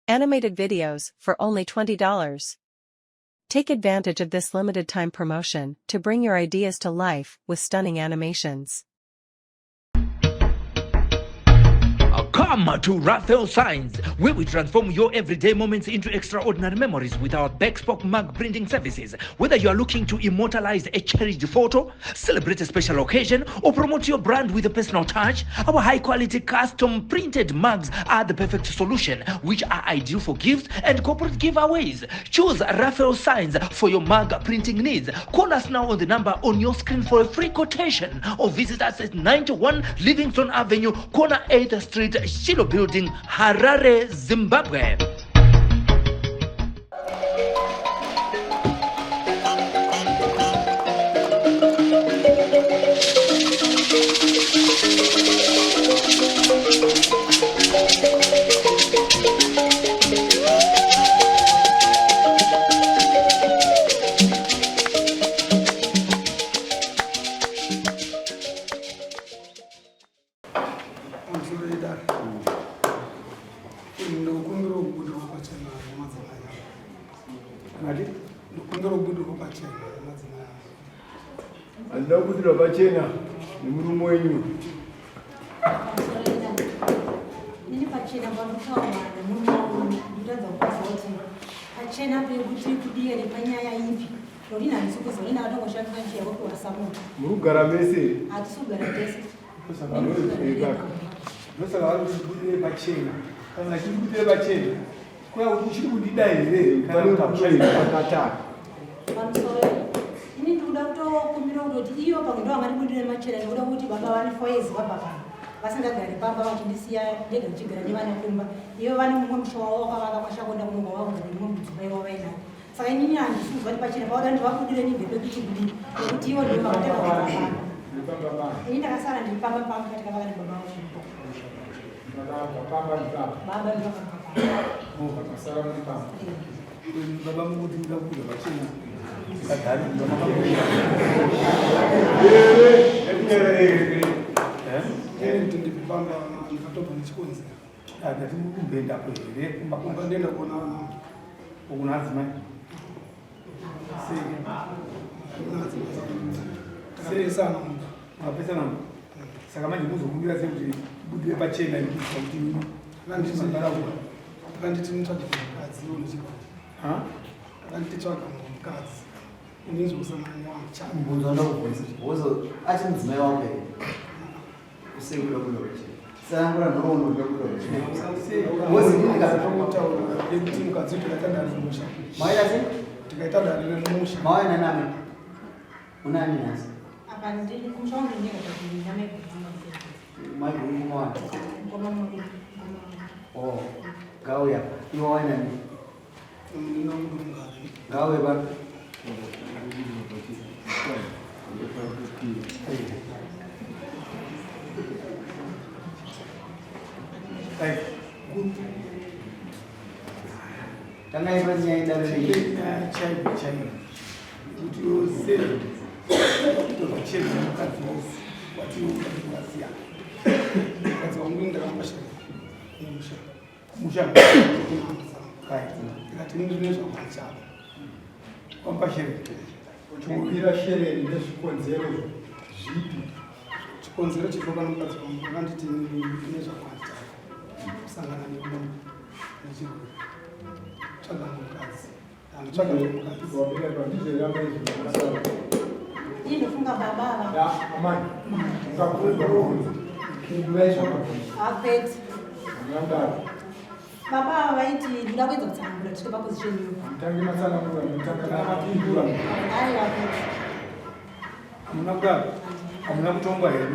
Animated videos for only $20. Take advantage of this limited time promotion to bring your ideas to life with stunning animations. Come to Raphel Signs, where we transform your everyday moments into extraordinary memories with our bespoke mug printing services. Whether you are looking to immortalize a cherished photo, celebrate a special occasion, or promote your brand with a personal touch, our high quality custom printed mugs are the perfect solution, which are ideal for gifts and corporate giveaways. Choose Raphel Signs for your mug printing needs. Call us now on the number on your screen for a free quotation or visit us at 91 Livingston Avenue, corner 8th Street, Shiloh Building, Harare, Zimbabwe. Pamusoro yedare ndokumbira kubudirwa pachena nemadzimai angu. Mati? Ndokumbira kubudirwa pachena nemadzimai angu. Handina kubudirwa pachena nemurume wenyu. Pamusoro yedare ini pachena pandikutaura nemurume wangu ndikutadza kuziva kuti pachena pekuti kudii nepanyaya ipi nokuti handisi kuziva ini ndakatongoshandisa njira yekupiwa samunhu. Muri kugara mese? Hatisi kugara tese. Ndosaka vari kuti budire pachena. Kana achiri budire pachena, kuya kuti uchiri kundida here kana kuti hakuchadi. Pamusoro ini ndikuda kutokumbira kutoti iyo pamwe ndo vangatibudire machena nekuda kuti baba vane 4 years vabva pano vasingagari pamba vachindisiya ndega ndichigara nevana kumba ivo vane mumwe musha wavo wakavaka kwashakonda kuno kwavakugara nemumwe mudzimai wavainawo saka inini handisi kuzwa kuti pachena paoda ndivabudire nibve pekuti kudii nekuti ivo ndivo vakatanga kubva pano ini ndakasara ndiri pamba pangu patakavaka nebaba vangu baba ndivakabva pano Baba mukuti muda kubuda pachena. Kuti ndipamba ndakatobva nechikonzero. Ndati muri kumboendako here kumba Kumba ndienda kuona vana vangu. Kuna adzimai. Sei? Kuna adzimai. Takapesana mumba. Makapesana mumba. Saka manje muzokumbira sei kuti budire pachena ikuita kuti Akanditi nditsvage mukadzi unechirwere. Ha? Akanditi tsvaga mukadzi. Ndinozosangana newangu chavo. Mubvunzo wandakubvunza wozo ati mudzimai wako here? Usei kuda kuda pachena. Tsanangura nhoroondo kuda kuda pachena. Wozi ndini ndikataura yekuti mukadzi tikaita dare remusha. Maita sei? Tikaita dare remusha. Mauya nanami. Unani nhasi? Apa ndini kumusha wangu ndini ndakati ndamaiguru vangu. Maiguru mwana. Mukoma mudiki. Oh, gauya. Iwe wanani? Gauya pano. Tanga ipa nyaya dare renyu. Chaipo chaipo. Kuti sei kutocheza mukadzi wose wati wakasiyana. Mukadzi wangu ndakamba shaka. Musha. Musha. Right. Ndikati ndine zvakwachaba. Wampa shere. Uchikumbira shereni nezvikonzero zvipi? Chikonzero chiripo pano mukadzi wangu akanditi ndine zvakwachaba. Kusangana nemunhu nechirwere. Tsvaga mukadzi. Anotsvaga mukadzi. Ini ndofunga baba ava. Amai, ungabvunza kubvunza. Pindurai zvakabvunza. Akwete. Hamuna Baba ava vaiti ndoda kuedza kutsanangura tisvike paposition iyo. Mutange matsanangura, mutanga mapindura. Aiwa kwete. Hamuna kudaro. Hamuna kutongwa here?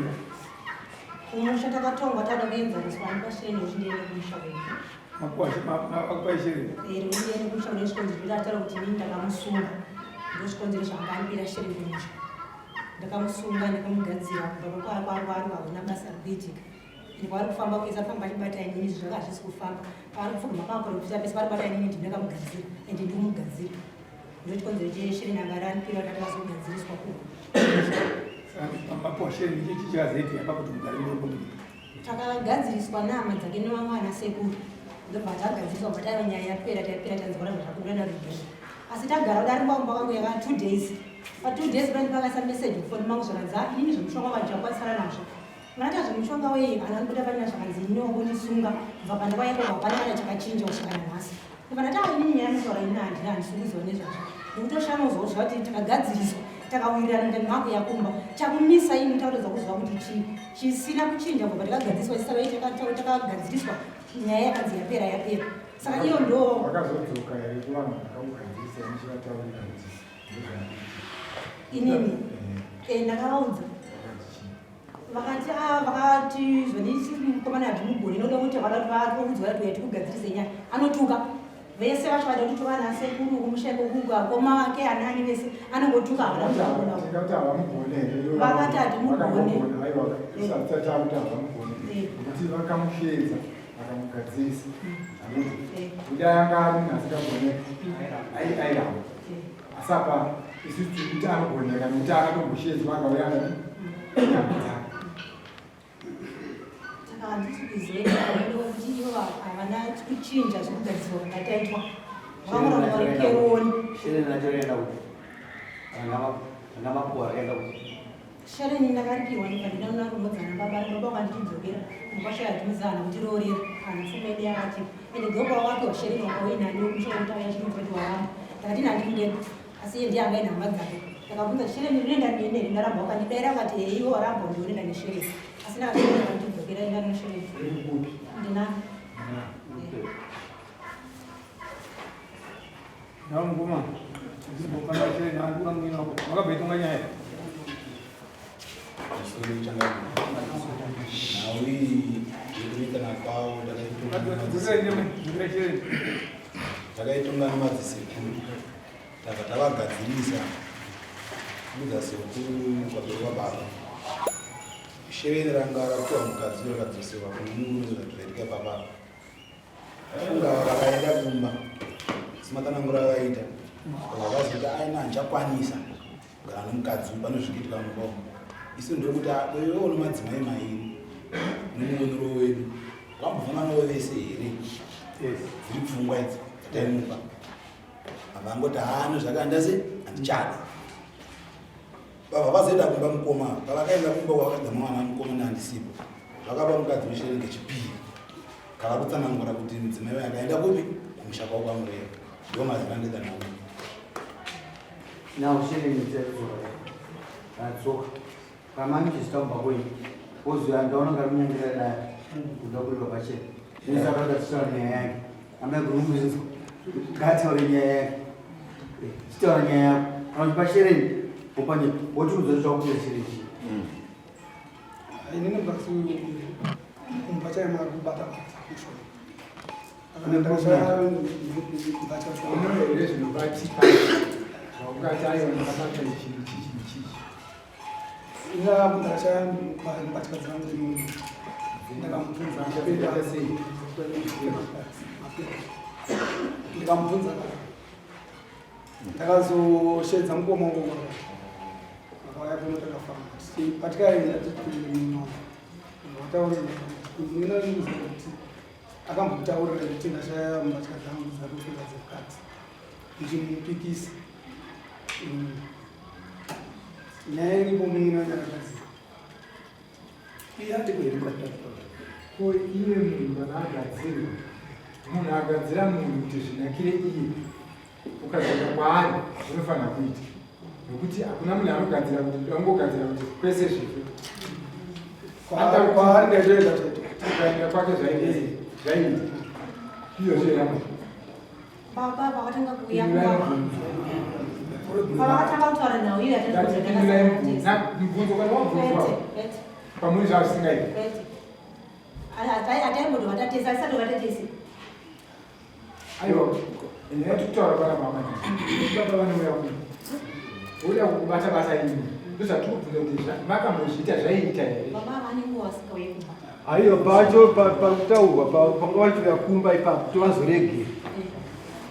Kumusha takatongwa tada kuenzaniswa nepasheni kuti ndiende kumusha kwedu. Makupai shereni? Ere ndiende kumusha kune zvikonzero zvekuti ataura kuti inini ndakamusunga. Ndozvikonzero zvaangaambira shereni kumusha. Ndakamusunga ndakamugadzira kubva kwaari kwaari hauna basa rikuitika. Ende kwaari kufamba kwese arikufamba achibata inini izvi zvanga hazvisi kufamba. Paari kupfugama pamaporofita pese paari kubata inini ndini ndakamugadzira ende ndikumugadzira. Ndochikonzero cheshereni anga ranipira kuti akazogadziriswa kuko. Saka mapuwa shereni chichi chakazoitika pakuti mugare muri Takagadziriswa nehama dzake nevamwe vana sekuru. Ndobva tagadziriswa bva taiva nyaya yapera tapera tanzwana zvakabuda naRugare. Asi tagara kudari mba kumba kwangu yaka 2 days. Pa 2 days pani pakaisa message kufoni mangu zvakanzi ah inini zvemushonga vandichakwanisana nazvo. Vanoita zvemushonga wei ana anobuda panina zvakanzi ini wangondisunga kubva pandakauya ikoko hapana kana chakachinja kusvika nanhasi. Ndobva ndati ah inini nyaya yanotaura ini handina handisi kuziva nezvazvo. Ndikutoshama kuziva kuti takagadziriswa takawirirana ndani mako yakumba chakumisa ini takutoedza kuziva kuti chii chisina kuchinja kubva takagadziriswa takagadziriswa nyaya yakanzi yapera yapera saka iyo ndo wakazodzoka here kuvanhu vakakugadzirisa muchivataurira kuti inini eh. Eh, ndakavaudza vakati ah, vakati zvoni mukomana hatimugoni noda kuti vada kuti vakuudzwa kuti uya tikugadzirise nyaya anotuka vese vacho vada kuti tuka nasekuru kumusha ikokuga koma vake anani vese anongotuka havana kuti havamugone here vakati hatimugone eh. kuti vakamusheedza vakamugadzirisa eh. kuti anga ari munhu asingagoneka airamba eh. asi apa isusu tiri kuti anogoneka nekuti akatombosheedzwa akauya akati nyama dzake Saka handisi kuziva kuti ivo havana kuchinja zvekugadzirwa kwakataitwa. Vakamuramba vari keroni. Shereni racho rakaenda kupi? Ranga mapuwa rakaenda kupi? Shereni ndakaripihwa ndibva ndinaona kunodzana baba baba vakanditidzokera mukwasha yatimuzana kuti roorera kana pfuma yedu yakati ende dzoka wakapiwa shereni wakauinani wemusha wekuti auya chirungu kuti waramba ndakati nandiri ndega asi iye ndiye anga aine hama dzake ndakabvunza shereni rinoenda nene here ndaramba wakandidaira akati hei iwe waramba ndionoenda neshereni asi ndakatoona ndidzokera enda neshereni ndina Mukoma, ndisimbofamba shereni hangu amwina wako makabaitonga nyaya Nhau iyi yekuitana kwavo takaitonga nemadzisekuru tabva tavagadzirisa kudza sekuru kwaberwa baba shereni ranga rapiwa mukadzi rakadzoserwa kune murume zvaitika papa funga vakaenda kumba simatsanangura vaita vakazoita aina handichakwanisa kugara nemukadzi uyu pane zvikuitika mumba umu isu ndokuti iwe une madzimai mairi nomuonero wedu wambobvuma navo vese here dziri pfungwa idzi dzataimupa avangoti haano zvakaenda se handichada vabva vazoenda kumba mukoma pavakaenda kumba kwakadza mwana mukoma nehandisipo vakapa mukadzi weshere ngechipiri kava kutsanangura kuti mudzimai waye akaenda kupi kumusha kwavo kwamureva ndo mazina andoita nawo Now shereni dzadzoka radzoka pamanje zita kubva kwenyu woziva ndaona ngari kunyangira daya kuda kureva pachena zvinosaka kuti nyaya yake amai gurumbuzinzwa ngataure nyaya yake chitaura nyaya yako kana kuti pashereni wopanye wotiudza kuti chakuita shereni chii inini mukadzi uyu kumba chaiye makubata bata mushonga Here zvinobatika zvaungati aiwa ndakabata ichi ichi ichi ndakashaya mbatya dzangu ndakamubvunza ndikamubvunza ndakazosheedza mukoma wangu akauya kuno takafamba mbatya iyi yatitaure kuti Akambotaurira kuti ndashaya mbatya dzangu dzakupfeka dzemukati ndichimupikisa. Nyaya iripo munin'ina nyakadzi. Iye ati kuhirikwa Ko iye munhu kana agadzirwa, munhu agadzira munhu kuti zvinakire iye, ukadzoka kwaari zvinofanira kuita nokuti hakuna munhu anogadzira kuti angogadzira kuti kwese zvife kwaari ndaitoenda chete ukaenda kwake zvaiita zvaiita iyo zverama baba vakatanga kuuya pavakatanga kutaura nhau iyo mubvunzo kana wabvunzwa pamuri zvazvisingaiti ataimboti vatatese asati vatatese Aiwa, endai tikutaura pana mama nai. Baba vanouya kuno. Voda kukubata basa ini. Ndozvatikubvunza kuti makambozviita zvaiita here? Baba vane nguva vasikauye kumba. Aiwa pacho pakutaurwa panga vachiuya kumba ipapo tovazoregera.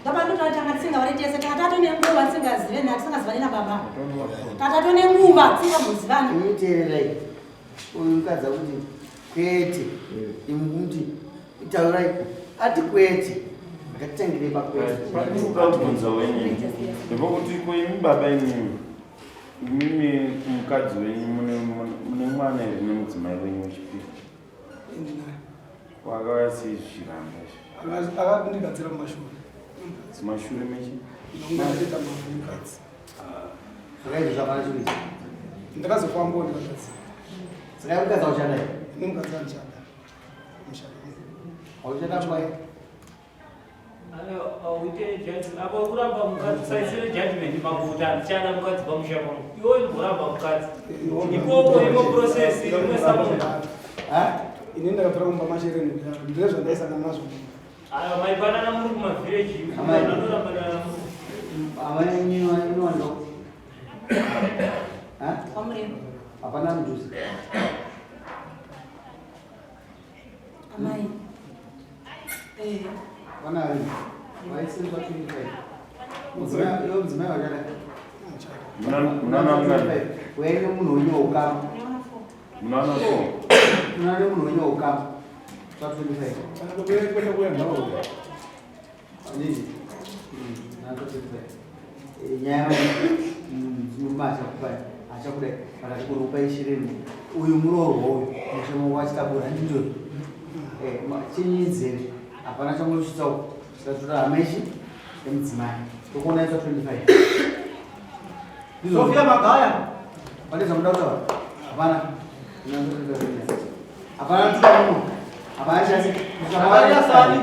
Baba ndotaura tanga tisingavari tese tanga tatone nguva tisingazive na tisingazivani nababa. Tanga tatone nguva tisingambozivani. Teererai. Uyu mukadzi akuti kwete. Imwe kumuti taurai. Ati kwete. Ngatitangire pakwete. Pandikuda kubvunza wenyu ndepokuti ko imi baba imimi imimi mukadzi wenyu mune mwana here nemudzimai wenyu wechipiri? Wakauya sei zvichiramba izvi? Akandigadzira mumashure. Mashure mechi? Ndakaita mukadzi. Zvakaizvo zvapana chimwe. Ndakazofambawo ndikagadzira. Saka mukadzi auchada here? Ini mukadzi andichada. Mushada. Auchada mbai? Apo kuramba mukadzi saisire judgment mambo kuti handichada mukadzi pamusha pangu. Iwe uramba mukadzi. Ikoko imo process imwe samunhu. Ini ndakatora kumba mashereni kudaro ndine zvandaisangana nazvo. Ayo maipanana muri kumavhireji. Amai. Anorambanana muri. Amai inondo. Ha? Kwamureva. Hapana mudhuze. Amai. Eh. Hapana ari. Vaisenzwa 25. Mudzimai iwe mudzimai wachada. Munana mungani? Wewe munhu wenyu waukama. Munana four. Munana munhu wenyu waukama. Twa 25. Kana kuya kwenda kuya nhawo. Handiti? Nana 25. Nyaya murume achakupai achakudai vakati kurupai shireni uyu muroorwa uyu musemo wachitabura ndindori chinyinzeve hapana changochitsawo chikatora hama ichi yemudzimai tokuona itswa 25 Sofia Magaya. Pane zvamuda kutaura? Hapana. Hapana tukamuno. Hapana chasi. Hapana sani.